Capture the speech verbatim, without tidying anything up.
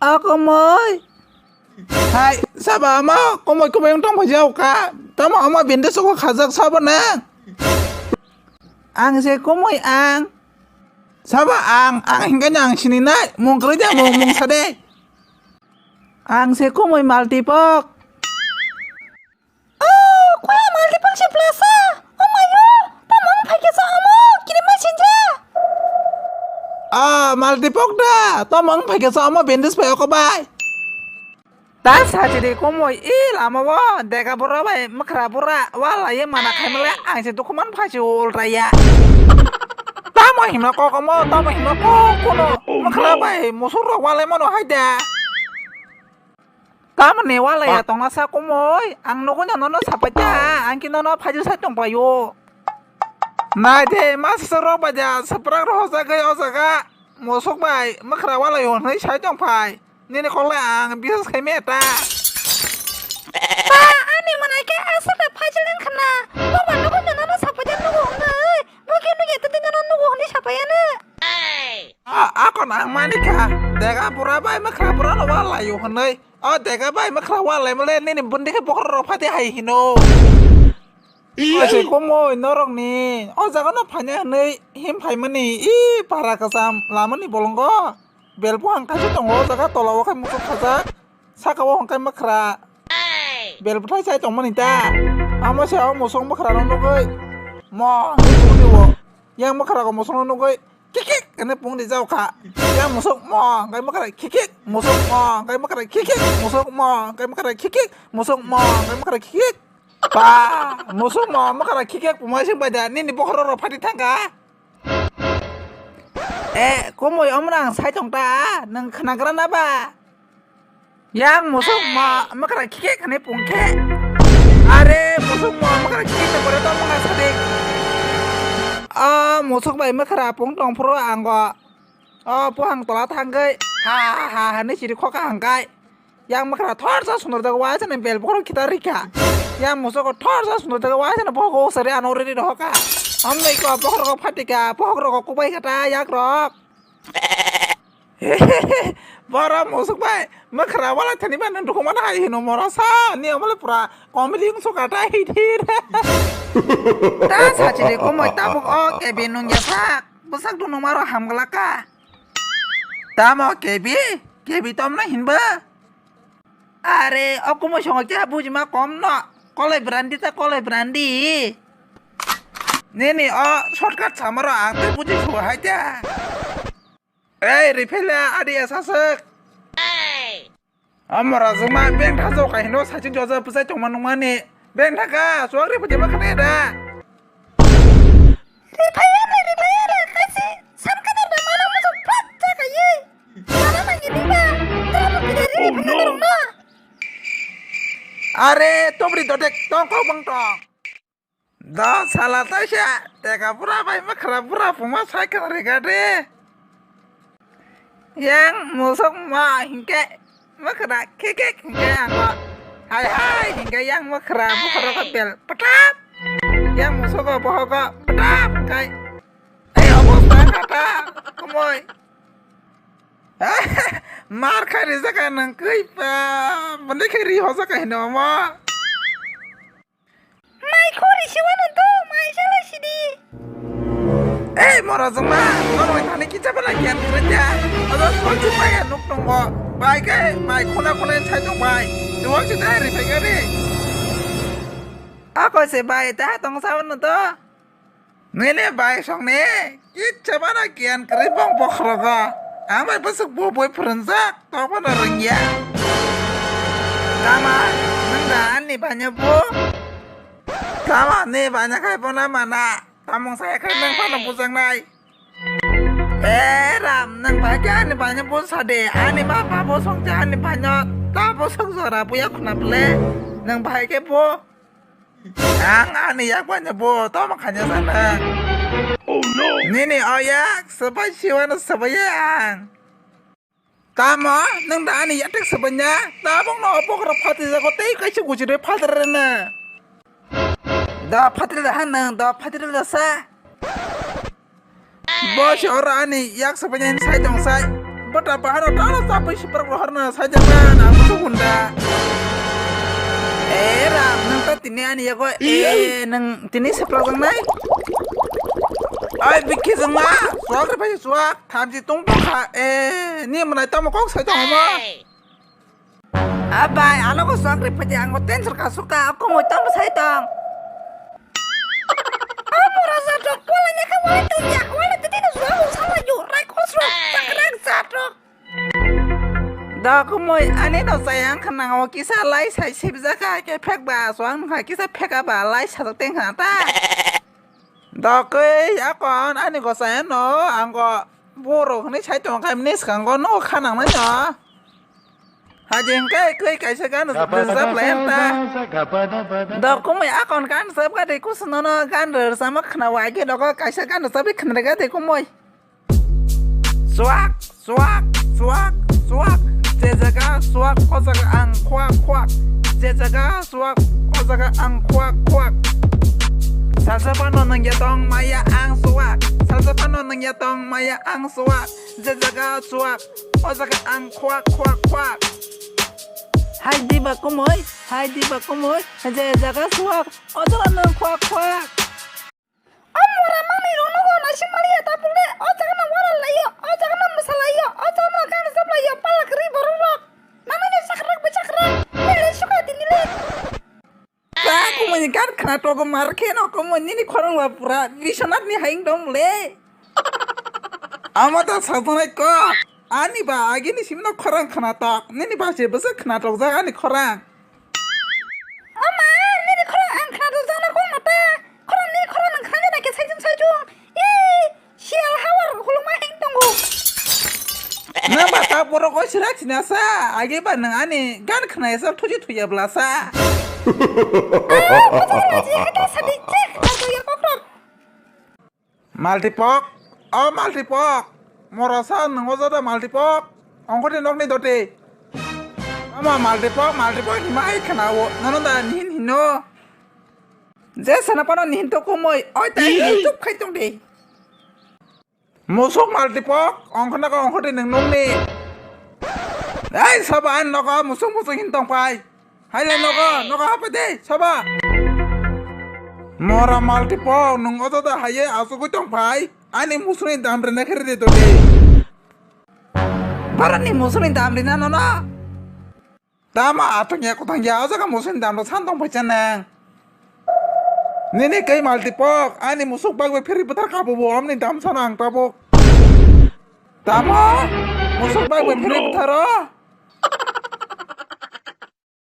O Komoi. Hai, sabo omo Komoi Komoi wng tong phai jao ka. Tamo omo bende soko khajak sabo na. Ang se Komoi ang. Sabo ang, ang hingkhe ang sini nai. Mung kwrwi de, mung, mung sa de. Ang se Komoi Maltipok. Oh, kuya Maltipok se plasa. Oh my God, tamo wng phaikhe sa omo, kirima sinja. Ah, Maltipok da, tamo wng phaikhe sa omo, bende se phai oko bai. Ta sachiri Komoi, i lama o dega bura bai mwkhra bura wala ye mana khaimale ang se dukhuman phai se ulta ya. Tamo himna kok omo, tamo himna kok kuno mwkhra bai musuk rok walai mano hai da. Tamoni walai ya tongna sa Komoi, ang nugui no nono sapai ta, ang ki nono phaisu sai tong paio. Nai de, masa rok bai ja, saprak rok hojagwi o jaga, musuk bai mwkhra walai hwnwi sai tong phai. Nini kok le ang biswas khai me ta. Ba, ani manai khe aswk da phaisu leng khna, bo ba nugui no nono sapai ta nugo hwnwi, bo khe nugui ta nono nugo hwnwi sapai ano. A, akon ang manikha, dega bura bai mwkhra bura no walaio hwnwi. O dega bai mwkhra walai mole nini bundi khe bokhorok rok phati hai hino. Ase Komoi norok ni o jaga no phaina hwnwi him phaimani i para kwcham lamani bolongo. Bel buphang kaisa tongo o jaga tola o khe muchuk khajak. Saka o hwnkhe mwkhra. Bel bwthai chai tongmani ta. Amo se o musuk mwkhra no nugui. Mo hwnwi pungdi o. Yang mwkhra o musuk no nugui. Kikik hwnwi pungdi jao kha. Yang musuk mo hwnkhe mwkhra kikik. Musuk mo hwnkhe mwkhra kikik. Musuk mo hwnkhe mwkhra kikik. Musuk mo hwnkhe mwkhra kikik. Ba, musuk mo mwkhra kikik pungmai sing bai da. Nini bokhorok rok phati thangkha. Eh, Komoi omo ang sai tong ta, nwng khnagra na ba? Yang musuk ma, makra khikhe khani pungkhe. Are, musuk ma, makra khikhe khani pore to mwnga sadik. O musuk bai makra pung tong phuru ango. O pohang tola thangwi ha ha ha hani siri khoka hangkai. Yang makra thor sa sundor jago waisa ni bel bokhorok khitar rikha. Yang musuk thor sa sundor jago waisa ni bokhorok sari ano riri rohoka. Amnai ko bokhorok phatika, bokhorok kubai kata yak rok. Boro musuk bai, mwkhra wala thani bai nang dukhumana hai hino moro sa, ni amole pura comedy wng suka ta hi thir. Ta sachiri Komoi tabuk o kebi nungya sak, bwsak du nungmaro hamglaka. Tamo kebi, kebi tomno hinba. Are, o Komoi songo khe bujima kom no. Kolai brandi ta kolai brandi. Nini o shortcut samaro ang tei buji suwa hai ta. Ei, riphaila adi esa sek. Amora juma beng thajo kai hino saching jojo bwsai tongma nungmani. Beng thaka, suwak riphaji ma khane da. Riphaya re, riphaya re, kaisi samkadar da mana musu phat ta kayi. Mana mangi diba, tera mo kida ri riphaya rong na. Are, tobri dodek tong kok bang tong. Da sala taisa, teka pura bai makhra pura puma sai khna rega de. Yang musuk ma hingke, makra kekek hingke ango. Hai hai hingke yang makra bukharo ko bel patap. Yang musuk ko boho ko patap kai. Ai obosta kata, kumoi. Mar khai rijak ka nang kui pa, bende khai ri hosa ka hino ma. Mai khori siwano do, mai sala sidi. Ei, moro jongma, moro thani kicha bala kian khranja. Ado soi chu pai nuk tongbo. Bai ke, mai khuna khuna sai tong bai. Duwang si dai ri pai gari. Ako se bai, ta tong sa no do. Nini bai song ni. Kicha bana kian kri bong bokhrogo. Amai bwswk bo boi phwrwngjak, tokmano rwngya. Tama, nwng da ani banya bo? Tama, ni banya khai bo na mana? Tamung saya khai nwng phano bujaknai. Eh, Ram, nwng bai khe ani banya bo sade. Ani ma ba bo song cha ani banya ta bo song jora bo ya khuna ble. Nwng bai khe bo? Ang ani yak banya bo, tamo khanya sana. Nini o yak, sabai siwano sabai ang. Tamo, nang da ani yatek sabai nya, tabong no bokro phati jago tei kaisa gusi re phatra na. Da phatra da han nang, da phatra da sa. Bo se oro ani yak sabai nya sai tong sai. Bota baharo talo chapui siprak rohorna sajakna na musu hunda. Eh, Ram, nang ta tini ani yago, eh, nang tini siprak nai. Ai, bikhi jengma, suak re pai suak, thamji tung tong kha, eh, ni manai tamo kok sai tong mo. Abai, ano ko suak re pai ang ko tension ka suka, ako mo tamo sai tong. Amo raja dok, wala nyakha wala tong ya, wala tini no suak sala yu, rai ko suak, sakrak sa dok. Dokumui ani no sayang khanang o kisa lai sai sibjaka ke phek ba suang kha kisa pheka ba lai sajak teng kha ta. Dokui akon ani gosai no ango borok hwnwi sai tong kha mini swkango no khanang nai no. Hajing kai kai kaisa gan rwjak lai ta. Dokumui akon gan sab ga de kusuno no gan rwjak ma khna wa ge dogo kaisa gan sab khna ga de kumui. Suak, suak, suak, suak. Je jaga suak, o jaga ang khuak, khuak. Je jaga suak, o jaga ang khuak, khuak. Salsa phano nangya tong maya ang suak. Salsa phano nangya tong maya ang suak. Je jaga suak, o jaga ang khuak, khuak, khuak. Hai diba kumoi, hai diba kumoi. Je jaga suak, o jaga nang khuak, khuak. O mura manwi rok nogo naising maliya tabuk le, o jaga no wara laiyo, o jaga no mwsa laiyo, o jaga no gan rwjap laiyo, pala kwrwi borok rok. Nangni ni sakrak bai sakrak, le le suka tini le. Ta kumuni gan khna togo mar khe no kumuni nini khorang wa pura biswanath ni haing dong le. Ama ta sajanai ko, ani ba agini simno khorang khna tok, nini ba se bwswk khna tok jak ani khorang. O ma, nini khorang ang khna rwjakna kok mata. Khorang ni khorang nang khna nai khe saijung saijung. Ei, sial hawar huluma heng tongo. Nang ba ta borok o sirak sina sa, age ba nang ani gan khna esa thuji thuya bla sa. Ah, mata na ji hata sadi chek na to ya kokrok. Maltipok, o Maltipok, morasa nungo jada Maltipok, ongkoti nokni doti. Ama Maltipok, Maltipok hima hai khana o, nono da nihin hino. Je sana pano nihin to kumoi, oi tai YouTube khai tong de. Musuk Maltipok, ongkhana ko ongkoti nung nokni. Ai saba an nogo musuk musuk hin tong pai. Haile nogo, nogo hapai de, saba. Mora Maltipok, nung ojo da haye asugui tong phai. Ani musuni dam rina khe ride to de. Barani musuni dam rina nono. Tama atong ya kotang ya, ojo ka musuni dam ro san tong phai chan nang. Nini kai Maltipok, ani musuk bagwi phiri bwthar kabo bo, amni dam sana ang tabuk. Tamo? Musuk bagwi phiri bwtharo?